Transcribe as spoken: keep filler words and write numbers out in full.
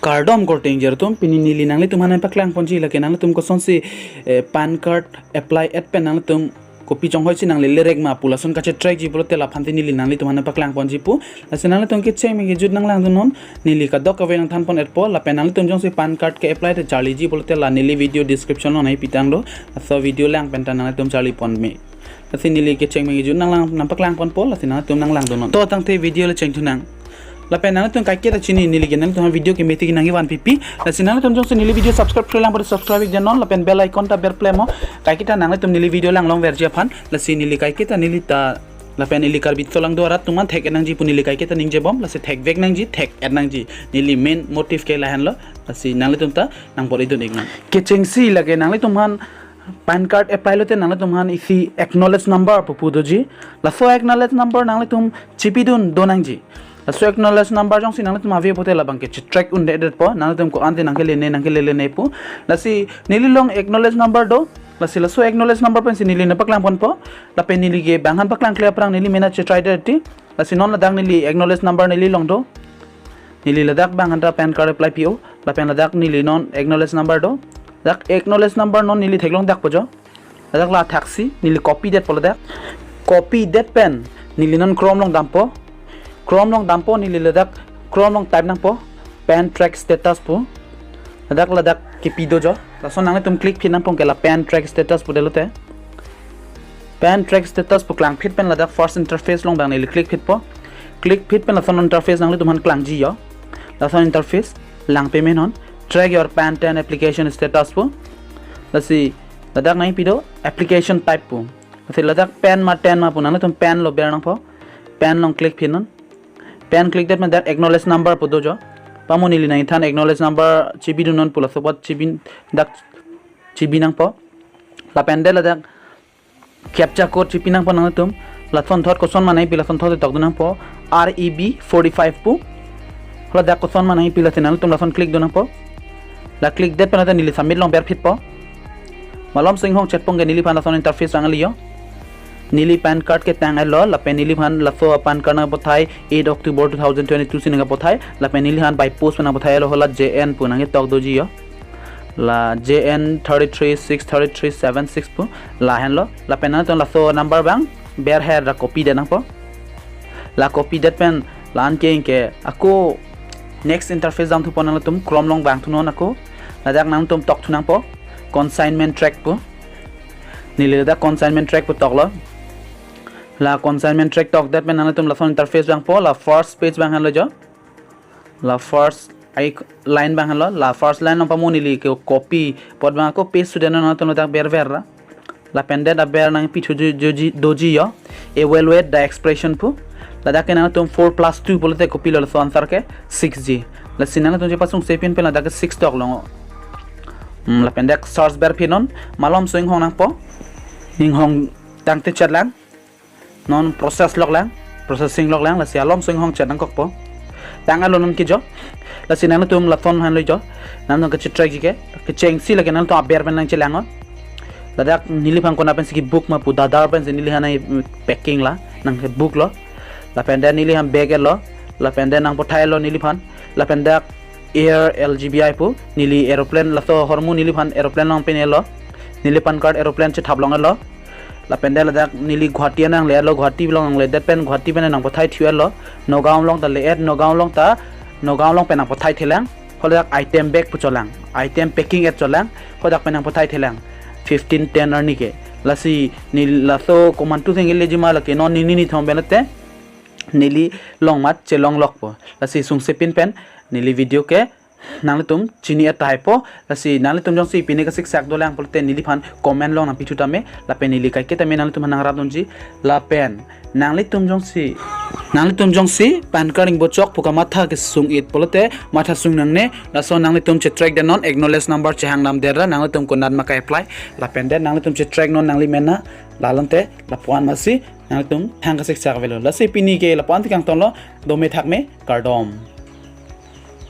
Kardom korte ingjir atum, pini neli nanglitum aphan paklang ponji lake nanglitum kosonsi, eh, PAN card apply-et pen nanglitum kopi chonghoi si nangle lerek ma pu lason kachetrack ji pulote laphan te neli nanglitum aphan paklang ponji pu. Lasi nanglitum kecheng me kejut nanglangdunnon, neli kadokave nangthan pon-etpo, lapen nanglitum jongsi PAN card ke-apply te charliji pulote la neli video description along nangpi tang do. Laso video lang pen ta nanglitum charli pon me. Lasi neli kecheng me kejut nanglang nangpaklang ponpo, lasi nanglitum nanglangdunnon. To tangte video le chengthunang. Lapen nanglitum kaiketa chini neli ke nanglitum video ke methik nangkevan pipi. Lasi nanglitum jongsi neli video subscribe-kre lang pore subscribe-ik dunnon, lapen bell icon ta berple mo. Kaiketa nanglitum neli video lang longverji aphan. Lasi neli kaiketa neli ta lapen ili Karbi Anglong do arat atum aphan thek-et nangji pu neli kaiketa ningjebom, lasi thekvek nangji, thek-et nangji. Neli main motive ke lahenlo, lasi nanglitum ta nangpor idun-iknang. Kechengsi lake nanglitum aphan PAN card apply lote nanglitum aphan isi acknowledge number pu pu doji. Laso acknowledge number nanglitum chipidun do nangji. Laso acknowledge number jongsi nanglitum ave pote labang ke chetrack un-edetpo, nanglitum ko-an te nangkelene nangkelelene pu. Lasi neli along acknowledge number do. Lasi laso acknowledge number pensi neli nangpaklang ponpo. Lapen neli ke bang aphan paklangkle aphrang neli mena chetrai det ti. Lasi non ladak neli acknowledge number neli along do. Neli ladak bang aphan ta PAN card apply pi-o. Lapen ladak neli non acknowledge number do. Dak acknowledge number non neli theklong dakpo jo. Ladak la thaksi neli copy detpo ladak. Copy det pen neli non Chrome along dampo. Chrome along dampo, neli ladak Chrome along type nangpo PAN track status pu. Ladak ladak kepi do jo. Lason nanglitum click phit nangpo ke la PAN track status pu detlote. PAN track status pu klangphit pen ladak first interface along bang neli click phitpo. Click phit pen lason interface nanglitum aphan klangji jo. Lason interface lang pame non, track your PAN ten application status pu. Lasi ladak nangpi do application type pu. Lasi ladak PAN ma ten ma pu, nanglitum PAN lo ber nangpo. PAN along click phit non. PAN click det pen dak acknowledge number pu do jo. Pamo neli nangthan acknowledge number chibidunnon pu, laso apot chibi, dak chibi nangpo. Lapen det ladak captcha code chipi nangpo nanglitum. Lason thot koson ma nangpi, lason thot tokdun nangpo. R E B forty-five pu. Hala dak koson ma nangpi, lasi nanglitum lason click dun nangpo. La click det pen ladak neli submit along ber phitpo. Malom Singhong chetpong ke neliphan lason interface vang-eli jo. Neli PAN card ketang-etlo, lapen neliphan laso PAN card nangpathai eight October two thousand twenty-two si nangpathai, lapen neliphan by post nangpathai-etlo, hala J N pu nangketok doji jo. La J N thirty-three six thirty-three seven six pu, lahenlo, lapen nangtum laso number bang berher ra copy det nangpo. La copy det pen la-an ke ingke ako next interface damthupo, nangtum Chrome along vangthunon ako. Ladak nangtum tokthu nangpo consignment track pu. Neli ladak consignment track pu toklo. La consignment track tokdet pen nangtum lason interface vangpo, la first page vanglo jo. La first line vanglo, la first line along pamo neli ke copy apot vang ako paste sudet nangtum ladak berver ra. Lapen det aber nangpithu jo, jo, ji, doji jo. Evaluate the expression pu. Ladak ke nangtum four plus two pulote kopilo laso answer ke six ji. Lasi nangtum chepasungse pin pen ladak ke six toklong. Hmm, lapen dak search ber phit non, Malom Singhong nangpo. Singhong tangte chetlang. Non process loklang, processing loklang, lasi Malom Singhong chet nangkokpo. Tang-etlo non ke jo. Lasi nangtum lason hanlo jo. Nangtum kachetrack ji ke, kechengsi lake nangtum aber pen nangchelang-o. Ladak neliphan konat pensi kebook ma pu, dadar pensi neliphan ai, mm, packing la nangkebooklo. Lapen det neliphan bag-etlo. Lapen det nangpathai-etlo neliphan. Lapen dak Air L G B I pu, neli aeroplane, laso ahormu neliphan aeroplane along pen-etlo. Neli PAN card aeroplane chethap long-etlo. Lapen det ladak neli Guwahati nangle-etlo, Guwahati along nangledet pen Guwahati pen nangpathai thu-etlo. Nagaon along ta le-et, Nagaon along ta, Nagaon along pen nangpathai thelang. Haladak item bag pu cholang, item packing-et cholang. Hadak pen nangpathai thelang. Fifteen ten arni ke. Lasi neli laso komantu thengke lejima lake non nini nithom pen te neli longmat chelong lokpo. Lasi sungse pin pen neli video ke nanglitum chini-et tahaipo. Lasi nanglitum jongsi pine kasiksak dolang pulote neliphan comment along nangpithu tame. Lapen neli kaiketa me nanglitum aphan nangrapdunji. Lapen nanglitum jongsi, nanglitum jongsi PAN card ingbo chok pu kamatha kesung-et pulote matha sung nangne. Laso nanglitum chetrack det non, acknowledge number chehang damdet ra, nanglitum konat ma ka-apply. Lapen det nanglitum chetrack non nangli mena, lalonte lapu-an masi nanglitum thang kasiksak avelo. Lasi pini ke lapu-an thik kangtonlo, dome thakme, kardom.